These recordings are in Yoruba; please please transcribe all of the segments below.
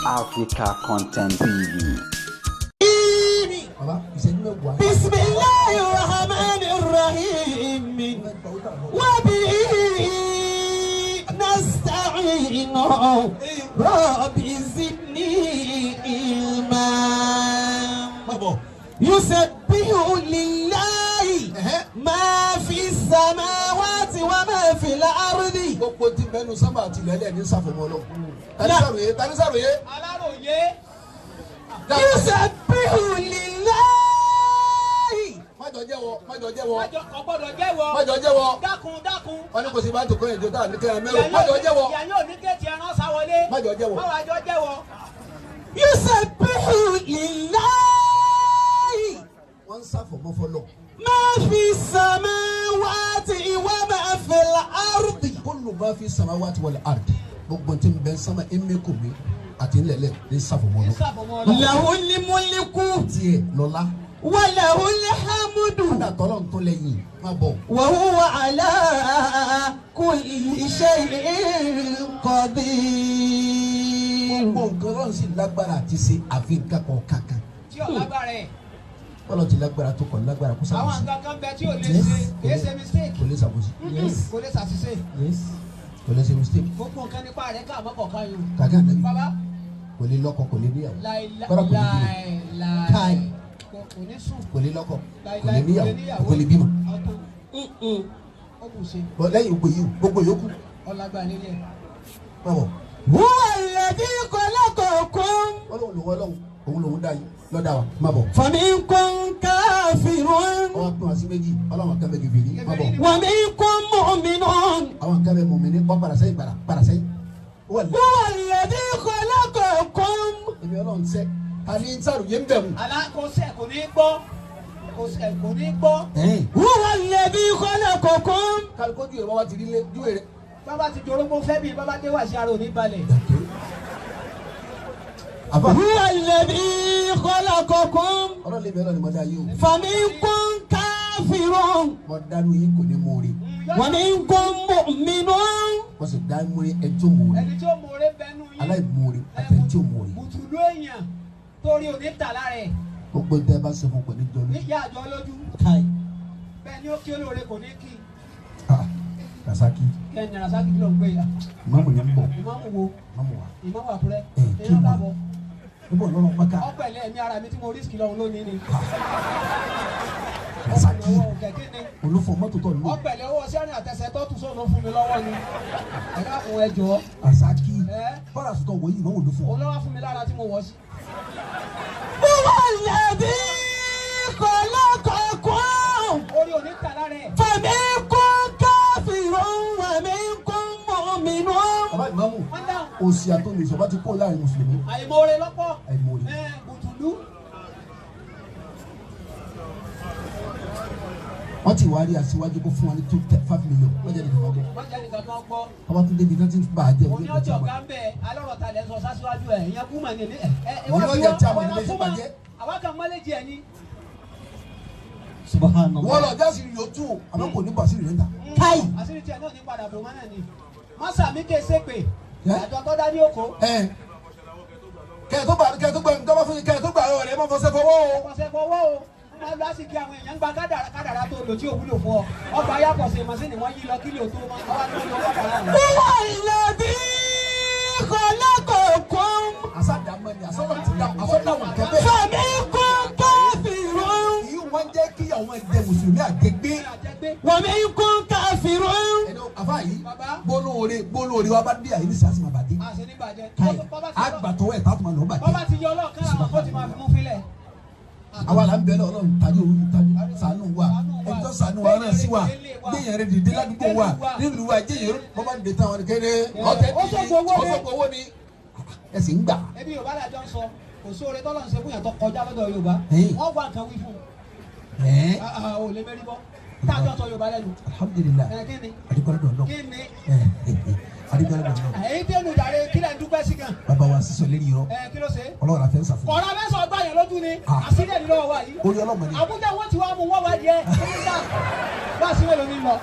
Africa Content TV. Baba ìṣẹ́jú mẹ́wàá. بسم الله الرحمن الرحيم وبه نستعين رب زدني علما Má bọ̀. يسبح لله Ẹ̀hẹ́. ما في السماوات وما في الأرض. Gbogbo tí mẹ́nu sábà àti ilẹ̀lẹ̀ ní sàfọ̀mọ́ lọ. Tani sàròyé? Tani sàròyé? Aláròye. يسبح لله. Májọ jẹ́wọ́, májọ jẹ́wọ́, Májọ kò gbọ́dọ̀ jẹ́wọ́. májọ jẹ́wọ́. Dákun dákun. Wọ́n ní kò sí bá tó kọ́ ìjọ tá à ní kẹ́hìn mẹ́rọ. Májọ jẹ́wọ́, Ìyá yóò ní géètì ẹran sáwọlé. májọ jẹ́wọ́. Báwa jọ jẹ́wọ́. يسبح لله Wọ́n ń sàfọ̀mọ́ fọlọ́. ما في السماوات وما في الأرض. Kullu ma fi samawati wal ard. Gbogbo tí ń bẹ sánmà ẹ̀mí kò mí àti ńlẹ̀lẹ̀ ní sàfọ̀mọ́ Ní lọ. sàfọ̀mọ́ lọ. له الملك Tiẹ̀ lọ́lá. وله الحمد Kódà tọ́lọ̀ ń tó lẹ́yìn má bọ̀. وهو على كل شيء قدير. Gbogbo nǹkan Ọlọ́run sì lágbára àti ṣe àfi nǹkan kan kankan. Tí ò lágbára ẹ̀. Ọlọ́run ti lágbára tó kọ̀ lágbára kó Àwọn ṣàbòsí. nǹkan kan bẹ tí ò lè ṣe. Kìí ṣe mistake. Kò lè ṣàbòsí. Kò lè ṣàṣìṣe. Kò lè ṣe mistake. Gbogbo nǹkan nípa rẹ̀ ká àmọ́ kọ̀ọ̀kan yìí. Kàkà nàbí. Bàbá Kò lè lọ́kọ kò lè níyàwó. láìláì Kọ́dà kò lè bímọ. láìláì. Káì. Kò ní sùn. Kò lè lọ́kọ kò lè Láìláì níyàwó kò lè bímọ. Ọtún. Ó kù ṣe. Bọ̀ lẹ́yìn gbogbo yìí gbogbo yòókù. Ọlágbá nílé ẹ̀. Má bọ̀. هو الذي خلقكم Ọlọ́run lòun Ọlọ́run òun lòun dá yìí lọ́dà wa má bọ̀. فمنكم كافر Ọwọ́ pín wa sí méjì Ọlọ́run kan bẹ kèfèrí má bọ̀. ومنكم مؤمن. Àwọn kan bẹ mùmínì wọ́n padà sẹ́yìn padà padà sẹ́yìn. Ó wà lẹ́ هو الذي خلقكم. èmi Ọlọ́run sẹ́ ta ni ń sàròyé ń bẹ̀ wù. Àlá kò sẹ̀ kò ní gbọ́. Kò sẹ̀ kò ní gbọ́. هو الذي خلقكم. Kálukójú rẹ̀ wá wá ti rí lé júwe rẹ̀. Bàbá ti jorógbó fẹ́ bí bàbá dé wà sí ara òní balẹ̀. Àbá هو الذي خلقكم Ọlọ́run lè bẹ̀rẹ̀ ni mo dá yín o. فمنكم كافر Mo dánú yín kò ní mú rí. ومنكم مؤمن. Mo sì dá mú rí ẹjọ́ mú rí. Ẹni tí ó mọ̀ọ́rẹ́ bẹnu yín. Aláìmúrí àtẹ̀ntí ò mú rí. Bùtùlù èèyàn torí òní tà lára ẹ̀. Gbogbo tẹ́ ẹ bá ṣe fún kò ní jọ lójú. Níyà àjọ lójú. Bẹ́ẹ̀ ni ó kí olóore kò ní kí. Ah, Rasaki Kẹ́ni Rasaki kí ló ń gbé yà. ìmáàmù yẹn ń bọ̀ Ìmáàmù wo? ìmáàmù wa. Ìmáàmù Àkúrẹ́. Ẹ kí Èèyàn mọ̀ káàbọ̀. níbo lọ́rọ̀ mọ́ká. Ọ̀pẹ̀lẹ̀ ẹ̀mí ara mi tí mo rísìkì lọ́hùn lónìí ni. Rasaki Ọ̀pẹ̀lẹ̀ kẹ̀kẹ́ ni. olúfọ mọ́tò tó lò. Ọ̀pẹ̀lẹ̀ owó sẹ́rìn àtẹsẹ̀ tó tún sóònù fún mi lọ́wọ́ ni. Ẹ̀ka kun ẹ jọ̀ọ́. Rasaki Ẹ́ bọ́lá sọ̀tọ̀ wọ̀nyí ìmáàmù olúfọ. òun ló wá fún mi lára tí mo wọ̀ sí. هو الذي خلقكم Orí òní tà lára ẹ̀. فمنكم كافر ومنكم مؤمن. Bàbá ìmáàmù Wọ́n dáhùn. òsì àtọ́lù ìṣọ̀bá ti kó láàrin mùsùlùmí. Àìmoore lọ́pọ̀. Àìmoore. Ẹ bùtùlù. Wọ́n ti wá rí aṣíwájú kó fún wa ní 2.5 million. Wọ́n jẹ́ nìkan gbọ́. Wọ́n jẹ́ nìkan tó ń gbọ́. Ọba tún débi náà ti ń bà á jẹ́ Òní òní ọjọ́ ìgbà ọ̀gá ń bẹ alọ́rọ̀ ta lẹ́ sọ sásíwájú ẹ̀ ìyẹn kú mà ní ilé ẹ̀ ẹ̀ Òní wá fi ọjà wọ́n tí a mọ̀ wọ́n nílé fún ma ìbàjẹ́. àwa kan mọ́lẹ́jì ẹ̀ ní. Subhanallah. Wọ́n lọ jásí yóò tú o, àmọ́ kò ní bọ̀ sí ìrẹ́ta. Káì. Àṣírí tiẹ̀ náà ní padà bò mọ́nà ni. Mọ́sà mi ké sépè. Ẹ́? Àjọ tó dá ní òkó. Ẹ kẹ́ ẹ tó gbà kẹ́ ẹ tó gbà ń tọ́ bá fún yín kẹ́ ẹ tó gbà ọ̀rẹ́ ẹ má fọṣẹ fọwọ́ o. Ọ̀sẹ̀ fọwọ́ o. Wọ́n máa lọ àsìkí àwọn èèyàn ń gba kádàrá kádàrá tó lò tí ò wúlò fún ọ. Ọgbà ayápọ̀ ṣe màsíìnì wọ́n yí lọ kílò tó mọ́. Ọwọ́ ni wọ́n lọ kádàrá rẹ̀. هو الذي خلقكم Àsádàmọ́ ni àsọ́dọ̀ ti dá àsọ́dàmọ̀ kẹ́bẹ́. فمنكم كافر Èyí wọ́n jẹ́ kíyàwó máa jẹ mùsùlùmí àjẹgbé. Àjẹgbé. ومنكم كافر. Ẹni àfa yìí Bàbá. gbólóore gbólóore wa bá dé àyè ní sàásì máa bàdé. Àṣẹ ní bàjẹ́. Káyì Bọ́bá ti yọ- àgbàtọwọ́ ẹ̀ tààtù máa lọ bọ́bá bàjẹ́. ti yọ ọlọ́ọ̀kan àwọn kó ti máa fi mú fílẹ̀. Àwa là ń bẹ lọ Ọlọ́run tàbí òun tàbí ṣàánú wa ẹjọ́ ṣàánú wa rán sí wa gbẹ̀yìn rẹ̀ dìde ládùúgbò wa nílùú wa jẹ́yìn bọ́bá dìde táwọn kéde ọ̀tẹ̀ Ó sọ̀gbọ̀ owó ni. ó sọ̀gbọ̀ owó ni ẹ sì ń gbà. Ebi Yorùbá làjọ ń sọ kò sóore tọ́lọ̀ ń ṣe fún yàn tó kọjá lọ́dọ̀ Yorùbá. Ẹ̀yìn. Wọ́n wá nǹkan wí fún un. Ẹ̀ẹ́n Ah, ah, ò lè mérí bọ́. Táàjọ sọ Yorùbá lẹ́nu. alhamdulilayi Ẹ kí ni? adúgbò dọ̀ náà Kí ni? adúgbò dọ̀ náà Ẹ̀yin tẹ́nu jàre kí lẹ̀ ń dúpẹ́ sí gan. bàbá wa sísọ lérí yọ Ẹ kí ló ṣe? Ọlọ́run àfẹ́ ń sàfún Kọ̀ọ̀rọ̀ abẹ́ sọ gbà yẹn lójú ni. Ah. Àṣírí ẹ̀ lọ́wọ́ wa yìí. orí ọlọ́mọ ni Àbújá wọn ti wá mú wọ́n wá díẹ̀. Kí ni dá? Wá sí mélòó ní lọ.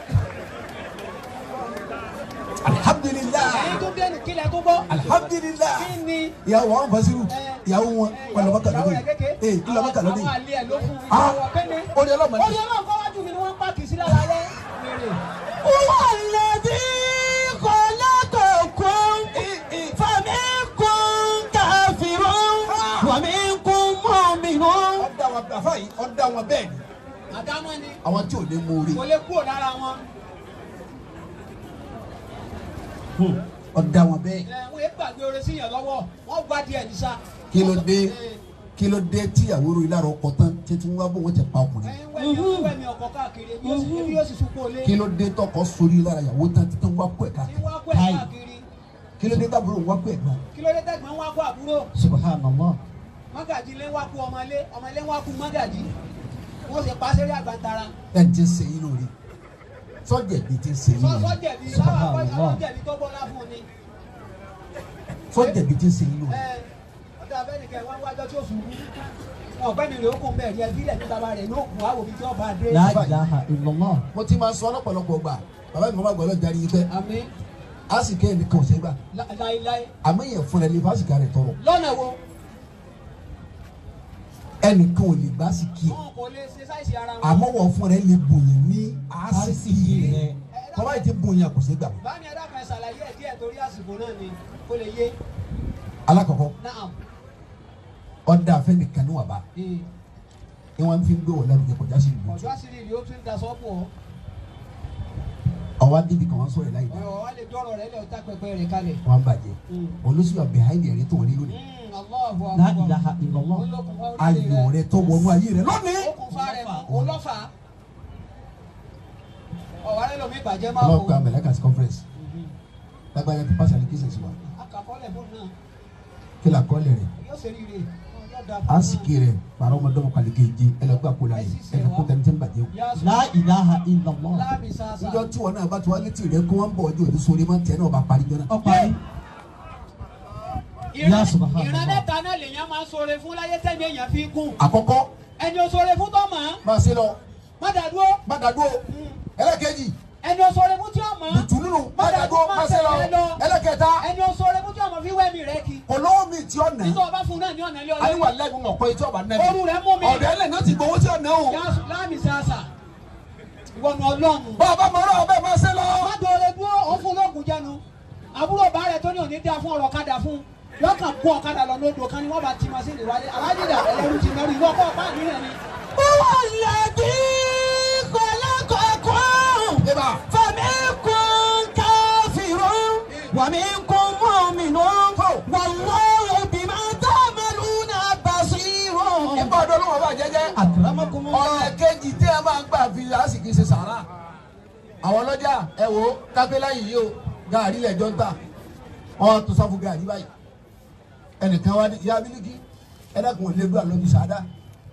alhamdulilayi. Alhamdulilayi. Ẹ̀yin tó dẹnu kílẹ̀ tó gbọ́. Alhamdulilayi. Kí ni? Ìyàwó àwọn Basiru ìyàwó wọn wàlọ́mọ́kà lọ́dún yìí kìlọ́mọ́kà lọ́dún Àwọn yìí. àlè ẹ̀ ló fún Ah. ìyàwó kẹ́ni. Orí ọlọ́mọ ni. Orí ọlọ́mọ kọ́ wájú mi ni wọ́n ń pàkì sí lára rẹ̀. Wèrè. هو الذي خلقكم فمنكم كافر ومنكم مؤمن. Ọ̀dà wọn àfa yìí ọ̀dà wọn bẹ́ẹ̀ ni. Àdámọ́ ni Àwọn tí ò ní mú orí kò lè kúrò lára wọn. ọ̀dà wọn bẹ́ẹ̀. Ẹ wọ́n yé gbàgbé oore sí yàn lọ́wọ́. Wọ́n gbá díẹ̀ ní sá. Kí ló dé kí ló dé tí ìyàwó rí lára ọkọ tán títí wọn bó wọn ti pa ọkùnrin. Ẹ ń wẹ̀mí ọkọ̀ káàkiri ebi yóò sì sunkún olé. Kí ló dé tọkọ sórí lára ìyàwó tán títí wọn kó ẹ̀ Tí káàkiri. wọ́n kó ẹ̀ káàkiri. Kí ló dé tábúrò wọn kó ẹ̀ gbọ́n. Kí ló dé tẹ̀gbọ́n wá kó àbúrò? Subhanallah. Mọ́gàjí ilé wá kú ọmọlé, ọmọlé wá kú mọ́gàjí. Wọ́n sì pa sẹ́rí àgbàntara. Ẹ̀ ń ti ń ṣe yín lóore sọ́jẹ̀bi ti ń ṣe yín lóore Sọ́sọ́ jẹ̀bi láwọn akọ́ṣẹ́ jẹ̀bi tó bọ́lá fún ni. sọ́jẹ̀bi ti ń ṣe yín lóore. Ẹ ọ̀dọ̀ abẹ́nìkẹ́ wọ́n wájọ́ tí ó ṣubú. Ọ̀gbẹ́ni rẹ̀ ó kún bẹ́ẹ̀ rí ẹbí rẹ̀ ní bàbá rẹ̀ yóò kún àwọn òbí tí ó bá dé. La ilaha illallah. Mo ti máa sọ ọlọ́pọ̀lọpọ̀ gbà bàbá mi máa gbọ́ ọlọ́jà rí i pé Àmín. àsìkè ẹnìkan ò ṣe gbà Láíláí. àmọ́ èèyàn fúnra ẹni fásìkà rẹ̀ tọrọ Lọ́nà wo? ẹnìkan ò lè gbà àsìkè ẹ̀ Wọn kò lè ṣe sáìsì ara wọn. àmọ́ wọ́n fúnra ẹ lè bòyàn ní àsìkè rẹ̀ tọ́ba yìí ti bòyàn kò ṣe gbà. Bámi ẹ̀dá kan ṣàlàyé ẹ̀ díẹ̀ torí àsìkò náà ni kó lè yé. Alákọ̀ọ́kọ́ Naam. ọ̀dà afẹ́nìkan ní wàbá ni wọ́n fi ń gbé wọ̀ lárugẹ kọjá sí ìlú. Ọ̀dọ́ àṣírí ìlú ó tún ń daṣọ́ bò ọ́. Ọwọ́ adébí kan wọ́n sọ̀rọ̀ láì dá Ọ̀rọ̀ wa lè dọ́rọ̀ rẹ̀ lẹ̀ ọ̀tá pẹpẹ rẹ̀ kalẹ̀. wọ́n bàjẹ́ olóṣèlú behind ẹ̀rí tó wọlé lónìí. Allahu La Akbar. ilaha illallah. Olókùnfà oríire Ayọ̀ rẹ̀ tó wọnú ayé rẹ̀ lónìí. Okùnfà rẹ̀ mọ̀, olọ́fà. Ọ̀wárẹ́ lomi ìbàjẹ́ máa Ọlọ́run pé amẹ̀lẹ́kà sí conference lágbájá ti pàṣẹ àlekí sẹ̀sì wa Akàkọ́lẹ̀ fún náà. kí la kọ́lẹ̀ rẹ̀ Yóò ṣe rírì. Yóò da fún náà. àsìkè rẹ̀ pàrọ̀ ọmọdé kàlẹ́kẹ̀jẹ ẹlẹgbẹ́ àpòlá yìí ẹnì kó tẹni tí ń bàjẹ́ o. La ilaha illallah. Láàmì sàásà. Níjọ́ tí wọn náà bá ti wá létí rẹ̀ kó wọ́n bọ̀ ọjọ́ òní sórí mọ́ tiẹ̀ náà bá parí jọ náà. Ó parí. Ya subhanallah. Ìran mẹ́ta náà lèèyàn máa ń ṣoore fún láyé tẹ́mi èèyàn fi kún. Àkọ́kọ́ Ẹni o ṣoore fún tó mọ̀ ọ́n, máa ṣe lọ má dàdúró. má dàdúró. Ẹlẹ́kẹ̀jì Ẹni o ṣoore fún tí ó mọ̀ ọ́n, ìtùnú má dàdúró má ṣe lọ. Ẹlẹ́kẹta ẹni o ṣoore fún tí ó mọ̀ fi wẹ́mi rẹ̀ kí. kò lówó mi tí ó nà. Nítorí ọba fún náà ní ọ̀nà ilé ọlọ́run. Àyíwá lẹ́gùn ọ̀pọ̀ etí ọba nẹ́bi. Oru rẹ̀ mú mi. Ọ̀dọ̀ ẹlẹ́ náà ti gbowó tí ó nà o. Láàmì sàásà. Ìwọ̀nù ọlọ́run. Bọ́ọ̀ bá mọ̀ ọ́rọ́ ọbẹ̀ máa ṣe lọ. Má dọ̀rẹ́ dúró, òun fún lóògùn jẹnu. Àbúrò bá rẹ̀ tó ní òní dá fún ọ̀rọ̀ kadà fún. Lọ́kàn kó ọ̀kadà lọ lódò kan ni wọ́n bá ti masínì wálé. Alájídà ẹlẹ́rú ti mẹ́rù ìwọ kọ́ ọ̀pá àdúrà ni. هو الذي خلقكم Eba. فمنكم كافر ومنكم مؤمن والله بما تعملون بصير. Ìbá ọdọ ló wọ́n bá jẹ́jẹ́. أكرمكم Ọ̀nà الله. kejì tí a máa ń gbà fi àsìkí ṣe sàrà. Àwọn ọlọ́jà ẹ wo kápẹ́lá yìí o gàárì lẹ́jọ́ ń tà. Wọ́n tó sáfù gàárì báyìí. Ẹnìkan wá ní ìyá Bílíkì ẹ dákun ò lè dúrà lọ́bi sàádà.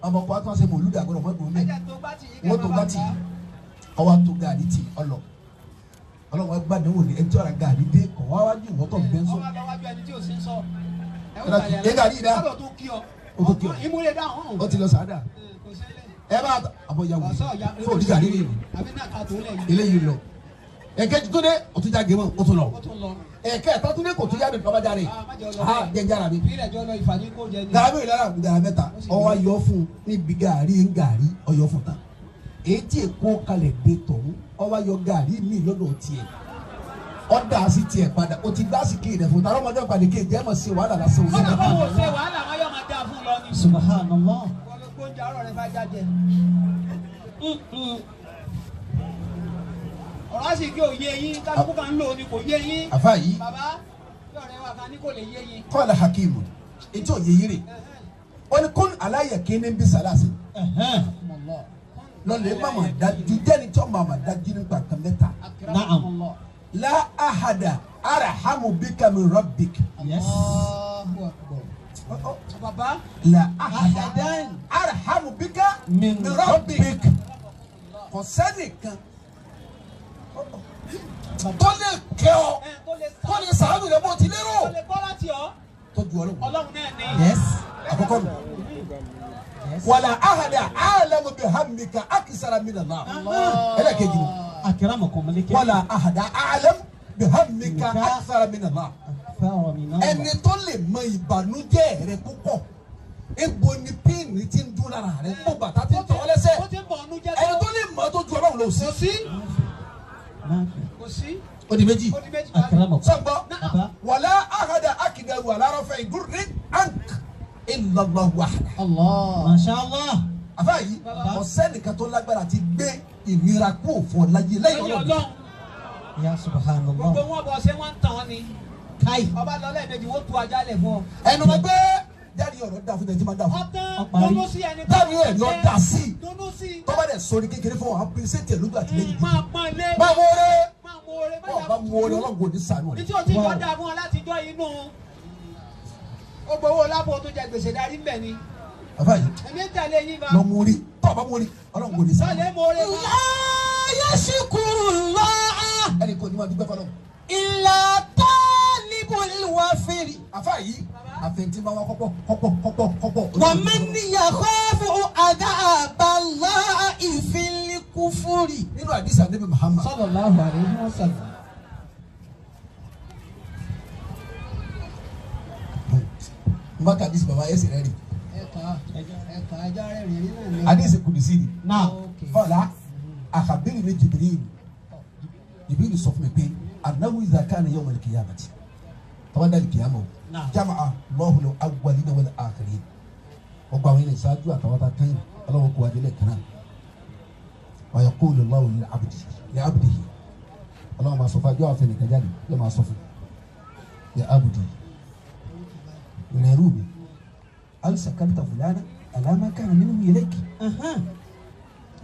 Ọmọ kọ́ àtúnṣe mòlúdà gbọ́dọ̀ mọ́ gbòó mẹ́. Ẹ̀jẹ̀ tó bá ti yí Wọ́n tó bá tì í. Ọwọ́ tó gàárì tì ọlọ. Ọlọ́run wa gbàdánwò ní ẹjọ́ ra gàárì dé kọ̀ wá wájú ìwọ́tọ̀ bẹ́ẹ̀ sọ. Ọwọ́ lọ́wájú ẹni tí ò sí ń sọ. Ẹ gàárì yìí dá. Ọ̀dọ̀ tó kí ọ. Ó tó kí ọ. Ìmúlẹ̀ dáhùn. Ó ti lọ sàádà. Kò sí ilé. Ẹ bá àbọ̀yàwó Ọ̀sọ́ ọ̀ya. fún òdì gàárì rè Àbí náà ká tó lẹ̀ yìí. eléyìí lọ. Ẹ̀kẹ́jì tó dé ó tún jáde mọ́ ó tún lọ. Ó tún lọ. Ẹ̀kẹ́ tó dé kò tún jáde kọ́ bá jáde. Ah, má jẹ́ ọ lọ Ha bẹ́ẹ̀. jẹ́ jára mi. Ìbílẹ̀ jọ lọ ìfàní kó jẹ ni. Gàrà mi lára gàrà mẹ́ta ọwọ́ ayọ̀ fún níbi gàrí ń gàrí ọyọ̀ fún tán. Èyí tí èkó kalẹ̀ dé tọ̀hún ọwọ́ ayọ̀ gàrí mi lọ́dọ̀ tiẹ̀. Ọ̀dà sí tiẹ̀ padà o ti gbá sí kéè rẹ̀ fún tàrọ́ ọmọdé padà kéè jẹ́ mọ̀ sí wàhálà lásán òsì. Kọ́nà kó wò ṣe wàhálà wọn yóò máa dáa fún lọ ni. Subhanallah. Wọ́n ló gbóúnjẹ àárọ̀ rẹ fájá jẹ. Ọ̀rọ̀ sì kí ò yé yín, kálukú kan ń lò ní kò yé yín. Àfa yìí Bàbá bí ọ̀rẹ́ wa kan ní kò lè yé yín. kọ́ọ̀lá hakimu etí òye yìí rè ó ní kún aláyẹ̀ kíní bí sàlásì lọ́lẹ̀ mama dájú jẹ́ni tí ó mama dájú nípa kan mẹ́ta. Naam. La ahada arahamu bika min rabbik. Yes. Allahu Akbar. Bàbá La ahada arahamu bika Min min rabbik. Kò sẹ́nìkan tó lè kẹ́ ọ ẹ̀ tó lè tó lè sàánù rẹ bó ti lérò tó lè gbọ́ láti ọ́. tó ju Ọlọ́run. Ọlọ́run náà ni. Yes. Àkọ́kọ́ nù. Yes. Wàlà ahada alamu bihammika akisara min Allah. Ẹlẹ́kejì nù. Akramakum. Wàlà ahada alamu bihamika akthara min Allah. Ẹni tó lè mọ ìbànújẹ́ rẹ púpọ̀, ebo ni píìnì ti ń dún lára rẹ, kó bàtà ti ń tọ́ lẹ́sẹ̀, ẹni tó lè mọ tó ju Ọlọ́run lọ sí. Kò sí. Kò sí. Ó di méjì. Ó di méjì. Sọgbọ́ wàlá ahada akidaru alárọ̀fẹ́ ìdúrí ank illallah wahda. Masha Allah. Àfáà yìí ọ̀sẹ́ nìkan tó lágbára ti gbé ìnira kú òfò láyé lẹ́yìn Ọlọ́run. Ya subhanallah. Gbogbo wọn bọ̀ ṣé wọ́n ń tàn án ni. Kai. Ọba lọ lẹ́ẹ̀mejì wọ́n tu ajá lẹ̀ fún ọ. Ẹnu ma gbé jáde ọ̀rọ̀ dà fún tẹ̀sí ma dà fún. Ọtán dúnú sí ẹni tó Jáde ẹ̀rí ọ̀dà sí. Dúnú sí. Tọ́ba dẹ̀ sọ ní kékeré fún wa, pèsè lójú àtìlẹ́yìn. Máa pọ́n ilé. Máa mú oore. Máa mú oore. Bọ́ọ̀ bá mú oore, Ọlọ́run kò ní ṣàánú rẹ̀. Ìtí o ti jọ dáa fún ọ láti jọ inú. Ó gbowó lápò tó jẹ gbèsè darí ń bẹ̀ ni. Bàbá yìí. Èmi ń tẹ̀lé yín bá. Lọ mú orí. Tọ́ọ̀ bá mú orí, Ọlọ́run kò ní ṣàánú. Sọlẹ̀ mú oore bá. La yashkurullah. Ẹnì kò ní máa dúpẹ́ fọlọ́run. Illa talibul wafiri. Àfáà yìí àfẹ̀ntì máa wá kọ́pọ̀ kọ́pọ̀ kọ́pọ̀ kọ́pọ̀. Wa man yakhafu adhaballahi fil kufuri. Nínú àdìsí Ànábì Muhammad. Sallallahu alaihi wasallam. N bá ka àdìsí bàbá ẹsẹ̀ rẹ̀ rí. Ẹ̀ka ẹja rẹ̀ rìn nínú mi. Àdìsí kùdùsí ni. Náà. Kọ́lá àkàbírì ní Jibril. Jibril sọ fún mi pé annahu idha kana yawm al-qiyamati. Tọ́wọ́n dá al-qiyamah o. Jama'a Allahu al-awwalina wal-akhirin. Wọ́n gba àwọn ilé ìsáájú àtàwọn tá a kẹ́yìn ọlọ́wọ́ kó wa délé kan náà. Wa yaqulu Allahu li-abdihi. Ọlọ́wọ́ máa sọ fún ajọ́ àfẹnì kan jáde yóò máa sọ fún. Ya abdi ìrẹ̀rù mi hal shakarta fulana ala ma kana minhu ilayki.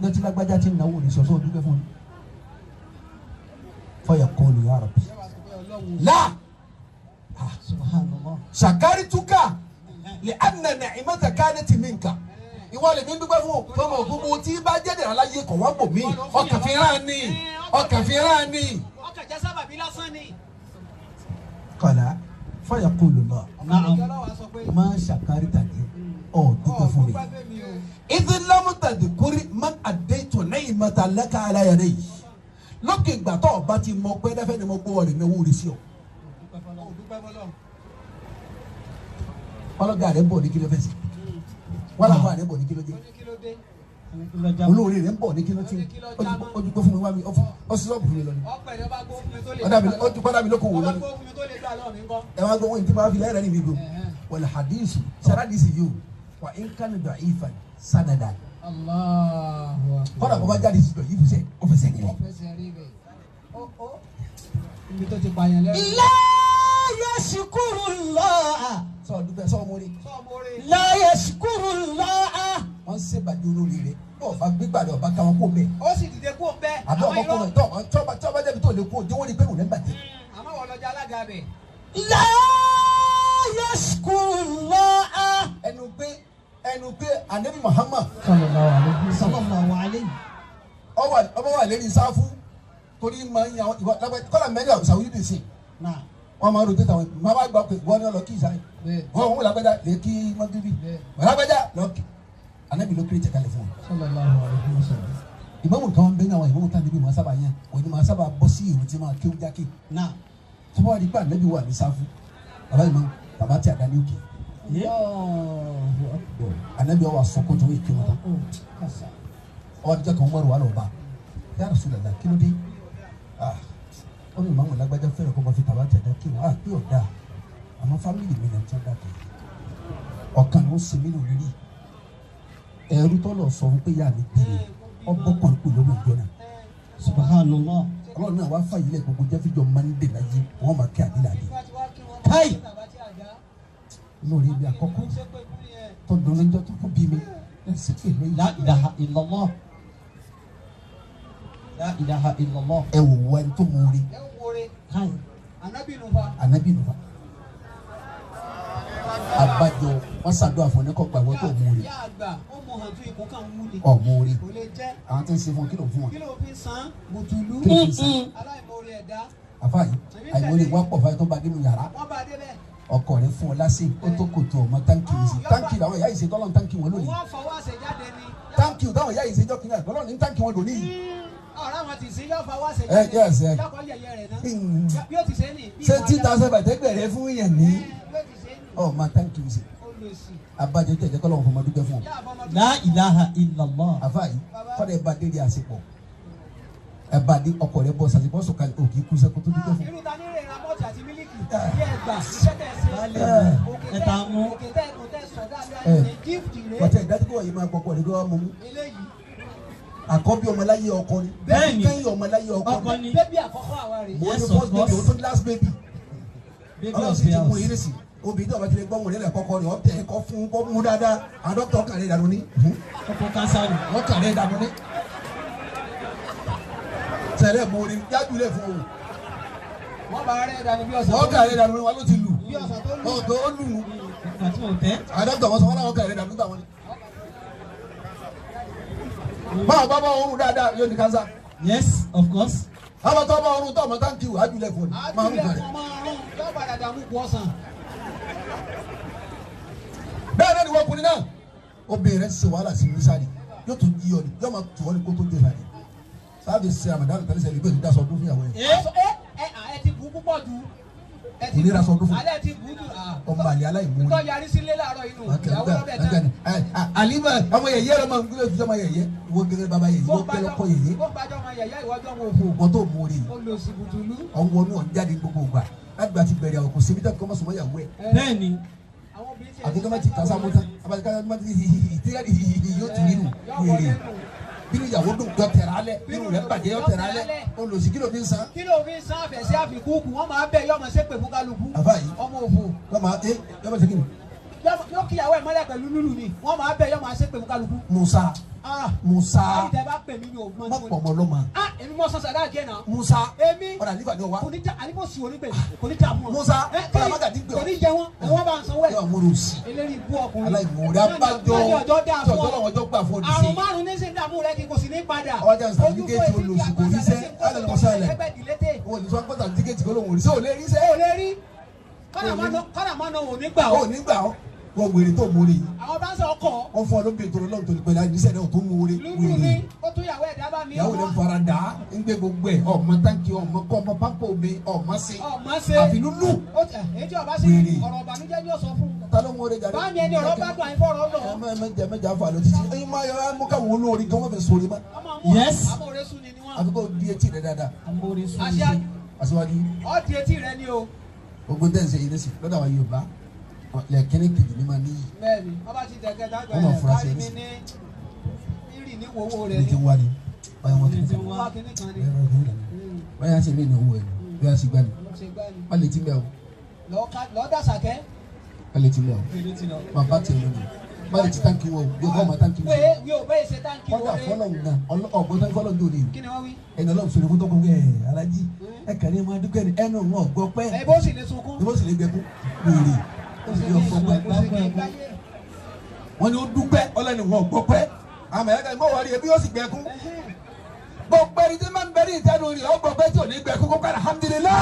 Lọ́tí lágbájá ti ń náwó ní sọ́sọ́ dúpẹ́ fún mi. Fa yaqulu ya rabbi la Subhanallah. shakarituka li anna ni'mata kanat minka. Ìwọ lèmi ń dúpẹ́ fún tọmọ gbogbo tí bá jẹ́ dẹ̀rẹ̀ aláyé kọ̀ wá bò mí ọkàn fi rán ni ọkàn fi rán ni. Ọkàn jẹ́ sábàbí lásán ni. Qala fa yaqulu Allah Na'am. ma shakarita ni ọ̀ dúpẹ́ fún mi. Idh lam tadhkuri man addaytu ni'mata laka ala yadayhi. Lókè ìgbà tó ọba ti mọ pé ẹlẹ́fẹ́ ni mo gbọ́ rẹ̀ náwó rẹ̀ sí ọ. Ọlọ́gà rẹ̀ ń bọ̀ ní kí ló fẹ́ sí. Wàlàfà rẹ̀ ń bọ̀ ní kí ló dé. Olóore rẹ̀ ń bọ̀ ní kí ló ti. Ó dúpẹ́ fún mi wá mi, ó sì sọ́ọ̀bù fún mi lọ ni. Ó dúpẹ́ dá mi lóko wò lọ ni. Ẹ wá gbọ́ wọn tí máa fi lẹ́rẹ̀ẹ́ ní mi gbò. Wal hadithu, sàrádìsì yìí o, wà ń kánú da'ifan sanadan. Kọ́dà bó bá jáde sí yìí fẹsẹ̀ ó fẹsẹ̀ nílẹ̀. Ibi tó ti pààyàn lẹ́rù. La yashkurullah. Sọ dúpẹ́ sọ mórí. La yashkurullah. Wọ́n ń ṣèbàjẹ́ olórí rẹ̀. Bọ́ọ̀ bá gbígbàdé ọba káwọn kó bẹ́ẹ̀. Ó sì dìde kó bẹ́ẹ̀. Àbí ọmọ kó bẹ́ẹ̀ tọ́ ọba jẹ́bi tó lè kó jẹ́wọ́ ni pé òun lè bàjẹ́. Àmọ́ wọ́n lọ́jà alága bẹ̀. La yashkurullah. Ẹnu pé Ànábì Muhammad Sallallahu alayhi. ọba wà lérí sáfù torí máa ń yan ìwà lábẹ́ kọ́lá mẹ́rin àwọn sàwùjú dì sí. Náà. Wọ́n máa ń rotate àwọn máa bá gbà pé wọ́n ní ọlọ́ kí ìsáyé. Wọ́n wọ́n lágbájá lè kí mọ́gíríbì. Wọ́n lágbájá lọ kí. Ànábì ló kéré tẹ̀kalẹ̀ fún wọn. Sallallahu alaihi wasallam. Ìmáàmù kan bẹ́ẹ̀ náà àwọn ìmáàmù tá níbi máa sábà yẹn òní máa sábà bọ́ sí ìrun tí máa kéwú jákè. Náà. Tí wọ́n rí pé Ànábì wà ní sáfù bàbá ìmáàmù bàbá tí àdá ní òkè. Ànábì wà sọkún tó yẹ kí wọn tán. Ọwọ́ adijọ́ kan wọ́n wà lọ́ba. Ya Rasulullah kí ló dé? Ó ní ìmáàmù lágbájá fẹ́ràn kó máa fi tàbá tí àdá kí wọn. Pé ọ̀dà àmọ́ fámìlì mi náà ti ń dàkẹ́. Ọ̀kan ló ń ṣe mí lórí. Ẹ̀rú tọ́lọ̀ sọ fún pé yá mi bí mi ọgbọ́n kò lórí ìjọ náà. Subhanallah. Ọlọ́run náà wá fàyè lẹ̀ gbogbo jẹ́ fíjọ mọ́ndé láyé wọ́n máa kí àdílà dé. Kai. Lórí ibi àkọ́kọ́ tó dùn lọ́jọ́ tó kọ́ bí mi ẹ̀ sì pè lóyún. La ilaha illallah. La ilaha illallah. Ẹ wò wá ẹni tó mú orí Ẹ ń wọre. Kai. Ànábì nù fa. Ànábì nù fa. Abájọ wọn ṣàdúrà fún ẹnìkan gbàgbọ́ tó mú orí. Yá àgbà ó mú hàn tún ikùn kan wú ni. Ọ̀ mú orí. Kò lè jẹ́. Àwọn tó ń ṣe fún wọn kí ló ń fún wọn. Kí ló fi san? Bùtùlù. Kí ló fi san? Aláìmoore ẹ̀dá. Àfa yìí àìmọye wà pọ̀ fáyé tó bá dénú yàrá. Wọ́n bá débẹ̀. Ọkọ rẹ fún ọ lásì ó tó kòtò ọmọ táǹkì yìí sí táǹkì làwọn ìyá yìí ṣe tọ́lọ́ táǹkì wọn lónìí. Wọ́n fọwọ́ àṣẹjáde ni. Táǹkì táwọn ìyá yìí ṣe jọ́ kìnìún àgbọ̀lọ́ ní táǹkì wọn lónìí. Ọ̀rọ̀ àwọn ti sìn yóò fa wá sẹ́yìn. Ẹ, yes, ẹ. Yọkọ̀ yẹ̀yẹ́ rẹ̀ náà. Hmm. Bí ó ti ṣe ní. bí Ṣé ìwà 2,000 bàtẹ́gbẹ̀rẹ̀ fún yẹn ní? Ẹ, bí ó ti ṣe ní. Ọ̀ máa thank you sí. Olùsì. Abájọ jẹjẹ kọ́ lọ́wọ́ fọmọ dúpẹ́ fún ọ. Yá àfọmọdún. La ilaha illallah. Àfa yìí kọ́dà ẹ̀ bá dé rí àsepọ̀. Ẹ̀ bá dé ọkọ̀ rẹ̀ bọ̀ sàṣepọ̀ sọ̀kalẹ̀ òkè kú sẹ́kó tó dúpẹ́ fún. Irú ta ní rè ra mọ́ọ̀tì àti mílíkì bí ẹ gbà iṣẹ́ tẹ̀ ṣe. Baálé mi, Òkè ẹ tẹ́ ta mú. òkè tẹ́ kò tẹ́ sọ dáadáa Ẹ. ní gíftì rè. Pọ̀tẹ́ ìdájú kọ́ yìí máa gbọ́kọ̀ rẹ̀ kí wọ́n mú mú. Eléyìí. Àkọ́bí ọmọláyé ọkọ ni. Bẹ́ẹ̀ni. Kẹ́yìn ọmọláyé ọkọ Ọkọ ni. ni. Bébí àkọ́kọ́ àwa rè. Mo ní Yes, of first baby, course. o tún last baby. Baby Ọlọ́run of sì ti mú the yín house. nísì. Obìnrin tí ọba ti lè gbọ́ wọn nílẹ̀ kọ́kọ́ rẹ̀ ọ̀tẹ̀ ẹ̀kọ́ fún kọ́ mú dáadáa. Àwọn dókítà ọkàn rẹ̀ dànù ní. Ọkọ kánsárì. Wọ́n kàn rẹ̀ dànù ní. Sẹ̀rẹ̀ mo rí jájú lẹ̀ fún o. Wọ́n bá rẹ̀ dànù bí ọ̀sán. Wọ́n kàn rẹ̀ dànù ní wọn ló ti lù. Bí ọ̀sán tó lù. Ọ̀tọ̀ ó lù. Ìgbà tí mo tẹ́. Àwọn dókítà wọn sọ wọn láwọn kàn rẹ̀ dànù nígbà wọn ni. Báwo bá bá oorun dáadáa yóò ní kánsá. Yes, of course. Àwọn tó bá oorun tó ọmọ táǹkì wà á jùlẹ̀ fún ọ. Máa ń Àjùlẹ̀ rùn kàn rẹ̀. fún ọmọ ọrùn yóò padà dààmú kú ọ̀sán. Bẹ́ẹ̀ náà ni wọ́n kùnrin náà obìnrin rẹ̀ ṣe wàhálà sí mísàlì yóò tún jí ọ ni yóò máa tù ọ ni kó tó jẹ sàlì sáàbì ṣe àmàdánù tẹ́lẹ̀ sẹ́lẹ̀ ìgbẹ́ ìdásọ ọdún fún ìyàwó ẹ̀ Ẹ Ẹ ẹ ẹ ti bù púpọ̀ jù. Ẹ ti Kò ní ra aṣọ ọdún fún. Alẹ́ ti bù jù. ọmọ àlè aláìmoore Tó yarí sílé láàárọ̀ inú. Ìyàwó lọ́bẹ̀ tán. àlìmọ ọmọ yẹyẹ ọmọ ngbẹ tó ọmọ yẹyẹ ìwọ gẹ́gẹ́ bàbá yẹyẹ ìwọ gẹ́gẹ́ lọkọ yẹyẹ Bó gbàjọ́ ọmọ yẹ̀yẹ́ ìwọ́jọ́ ọmọ òfò. wọn tó mórí yìí Olùsì bùtùlù. ọwọ́ náà jáde gbogbo gbà láti gba ti bẹ̀rẹ̀ àwọn kò síbi tó kọ́ mọ́ sọmọ ìyàwó ẹ̀ bẹ́ẹ̀ni. Àwọn obìnrin ti àti kọ́mọ́ ti kásá mọ́tá àbájá kọ́mọ́ ti hihihi tíyàrí hihihi yóò tún nínú wèrè bínú ìyàwó dùn yọ tẹ̀rẹ̀ alẹ́ bínú rẹ̀ bàjẹ́ yọ tẹ̀rẹ̀ alẹ́ olùsí kí ló fi ń san Kí ló fi ń san àfẹ̀sí àfikúkù? Wọ́n máa bẹ̀ yọmọ ṣépè fún kálukú. Àfáà yìí. Ọmọ òfò. wọ́n máa ẹ yọ bá ṣe kí ni Yóò kíyàwó ẹ̀ mọ́lẹ̀ pẹ̀lú lúlù ni. Wọ́n máa bẹ̀ yọmọ ṣépè fún kálukú. Musa Ah! Musa Báyìí tẹ bá pè mí mi ò gbọ́n má tí mo pọ̀ mọ́ lọ́mọ Ah! Èmi mọ sọ sàdá àjẹ́ náà. Musa Èmi ọ̀rọ̀ àlífà ni ó wá kò ní ta àlífò sí onígbè kò ní ta fún ọ. Musa, Ẹ, kí ọ̀rọ̀ àmàgàdì gbé ọ. kò ní jẹ wọn àwọn bá ń sanwó ẹ̀. yọ múru sí Eléyìí ibú ọkùnrin. aláìmoore abájọ Náà ni ọjọ́ dáa fún tọ̀tọ̀ ọ. lọ́wọ́ ọjọ́ gbà fún ọdún sí Àrùn márùn-ún ní sí ìdààmú rẹ kí kò sì ní padà. Ọwọ́ jẹ́ sàtífíkẹ́ẹ̀tì Ojú kò etí olùsì kò kí rí sẹ́, àgbàdo alẹ́ lọ́sọ̀ ẹlẹ̀. ẹgbẹ́ ìdílétè. wọn ò ní sọ pé sàtífíkẹ́ẹ̀tì kó lóun ò rí sẹ́ ò lè rí sẹ́ O lè rí. Kọ́nà máa ná òní gbà ò ọ́. ní gbà ọ́ wọ́n wèrè tó múre yìí Àwọn bá ń sọ ọkọ̀ wọ́n fún ọ lóbi ètò ọlọ́run tó ní pẹ̀lú àìníṣẹ́ náà tó múre lúlù wèrè ní ó tún yàwó ẹ̀dá bá mi. ìyàwó rẹ̀ fara dà á ń gbé gbogbo ẹ̀ ọmọ táǹkì ọmọ kọ́ ọmọ pápá omi ọmọ sí Ọmọ ṣe. àfi lúlù Ó ti èyí tí ọba sí Wèrè. ọ̀rọ̀ ìbànújẹ́ ni ó sọ fún. ta ló múre gàdé Báàmì ẹni ọ̀rọ̀ bá dùn àìfọ̀rọ̀ lọ. ẹ mẹjẹ afọ àlọ títí ẹyin máa yọ ẹ mú káwọn olórí gan wọn fẹ́ sórí ma Ọmọ mú Yes. àmọ́ òre sùn ni ni wọ́n. àfi kó di etí rẹ dáadáa Amóore sùn. Aṣáájú aṣíwájú ọ̀ di etí rẹ ni o. gbogbo tẹ̀ ń ṣe yìí nísì lọ́dọ̀ àwọn Yorùbá lẹ́ẹ̀kínní kejì ní máa níyì Bẹ́ẹ̀ni, ọba ti dẹ̀kẹ́ dágbà Wọ́n máa ẹ̀ fura sí kárí ẹni mi sí. ní rírì ní wowó rẹ̀ ní ní. ti ń wá ni báyọ̀ wọn Ní tó ti ń ń wá. Wá kíní kan ni. báyọ̀ ṣe rí ní owó ẹ̀ báyọ̀ ṣe gbá ni Mo ṣe gbá ni. wọ́n lè ti mẹ́ o Lọ́ọ́ dàsàkẹ́. wọ́n lè ti mẹ́ o Èlé ti lọ. máa bá tiẹ̀ lónìí wọ́n lè ti táǹkì wọ́n o yóò kọ́ ọmọ táǹkì Wé wọ́n wí ò bẹ́ẹ̀ ṣe táǹkì kọ́dà wọlé. fọlọ́n gan ọgbọ́n tán fọlọ́n dòde Kí ni wọ́n wí? ẹni ọlọ́run sọ̀rọ̀ fún tọkùn ẹ̀ alájí ẹ kàn ní máa dúpẹ́ ní ẹnu wọn gbọ́ pẹ́ Ẹ bó sì lè sunkún. ni wọ́n sì lè gbẹkú wèrè ó sì lè ọgbọ́ pẹ́ Kò sì kí n gbáyé. wọ́n ní ó dúpẹ́ ọlọ́ni wọn gbọ́ pẹ́ àmọ́ ẹ̀ka ìmọ̀ wọ́n rí ebi yóò sì gbẹkú gbogbo ẹni tí máa ń bẹ ní ìtẹ́nu rẹ̀ ọgbọ́ pẹ́ tí ò ní gbẹkú kó kára alhamdulillah.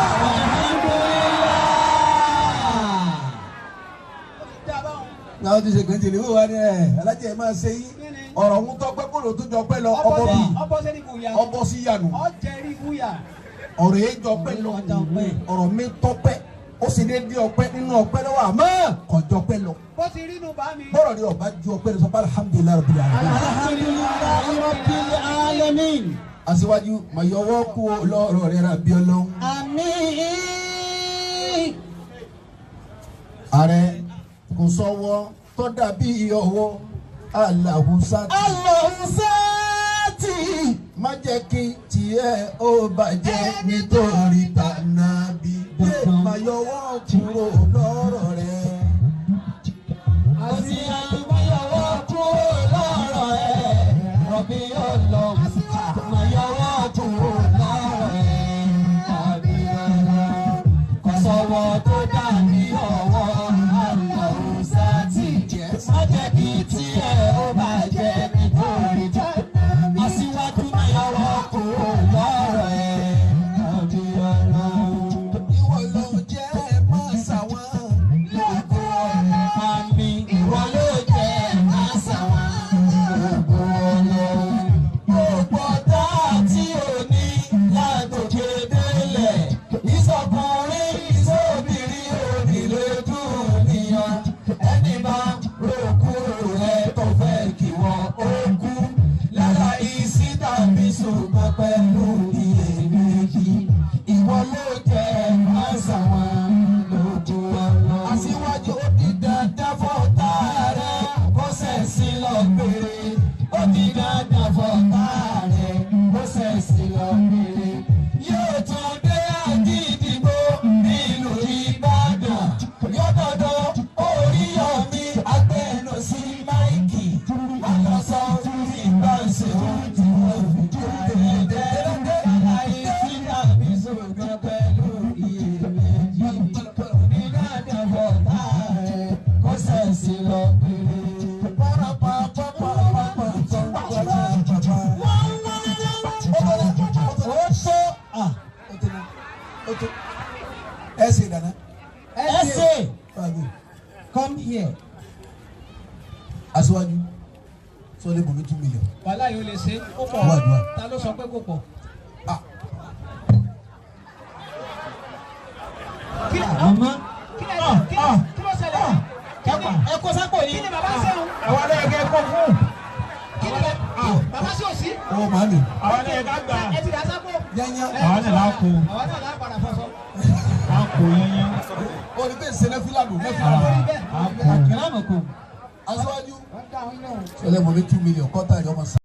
Ó ti dá báwọn. náà ti ṣe kàn tìrì wíwá ni ẹ alájẹ ẹ máa ṣe yín ọ̀rọ̀ ń tọ́pẹ́ kó ló tún jọ pẹ́ lọ ọbọ̀ bí Ọbọ̀ sẹ́ni bùyà. ọbọ̀ sí yànù Ọjẹ́ rí bùyà. ọ̀rọ̀ yẹn jọ pẹ́ lọ ọ̀rọ̀ mi tọ́pẹ́ ó sì lè di ọpẹ́ nínú ọpẹ́ lọ́wọ́ àmọ́ kò jọ pẹ́ lọ Bó ti rí inú bá mi. bọ́rọ̀ ni ọba ju ọpẹ́ lọ sọ pé alhamdulilayi rabbil alamin. Alhamdulillahi Rabbil alamin. aṣíwájú mayọwọ́ kú lọ́rọ̀ rẹ̀ rà bí ọlọ́run. Àmín. ààrẹ kò sọ́wọ́ tó dàbí ọwọ́ aláhùsá tí Allahu sáàtì. má jẹ́ kí tiẹ̀ ó bàjẹ́ nítorí tànàbí mayọwọ́ kúrò lọ́rọ̀ rẹ̀. Àti àmàyọwọ́ kúrò lọ́rọ̀ ẹ̀. Rọ̀bì ọlọ́run. Àmàyọwọ́ kúrò lọ́rọ̀ ẹ̀. Rọ̀bì ọlọ́run. Kò sọ̀wọ́ tó dàbí ọwọ́ Allahu sáàtì. Má jẹ́ kí tiẹ̀ ó bàjẹ́ nítorí tànàbí. Aṣíwájú máyọwọ́ kúrò lọ́rọ̀ ẹ̀. Rọ̀bì ọlọ́run. Ìwọ ló jẹ́ má ṣàwọn. Come here. Aṣíwájú sọ lè bùnmi 2 million. Wàhálà yóò lè ṣe ó pọ̀. Wà dùn. Ta ló sọ pé kò pọ̀? Ah. Kí Mama. kí kí kí ló ṣẹlẹ̀? Kí ni Ẹ kó sápò kí ní. ni bàbá ṣe ń? Àwọn ẹlẹ́yẹ kó fún. Kí ni bàbá ṣe ò sí? Owó màálù. Àwọn ẹlẹ́yẹ ká gbà. Ẹ ti dà sápò. Yányá. Àwọn náà lá kó. Àwọn náà lá padà fọṣọ. Á kó yányán. O ní pé ṣe nẹ́fìlà lò nẹ́fìlà lò. Bẹ́ẹ̀. Á kó. Akramakum. Aṣíwájú sọ lè bùnmi 2 million kọ́tà ìjọba.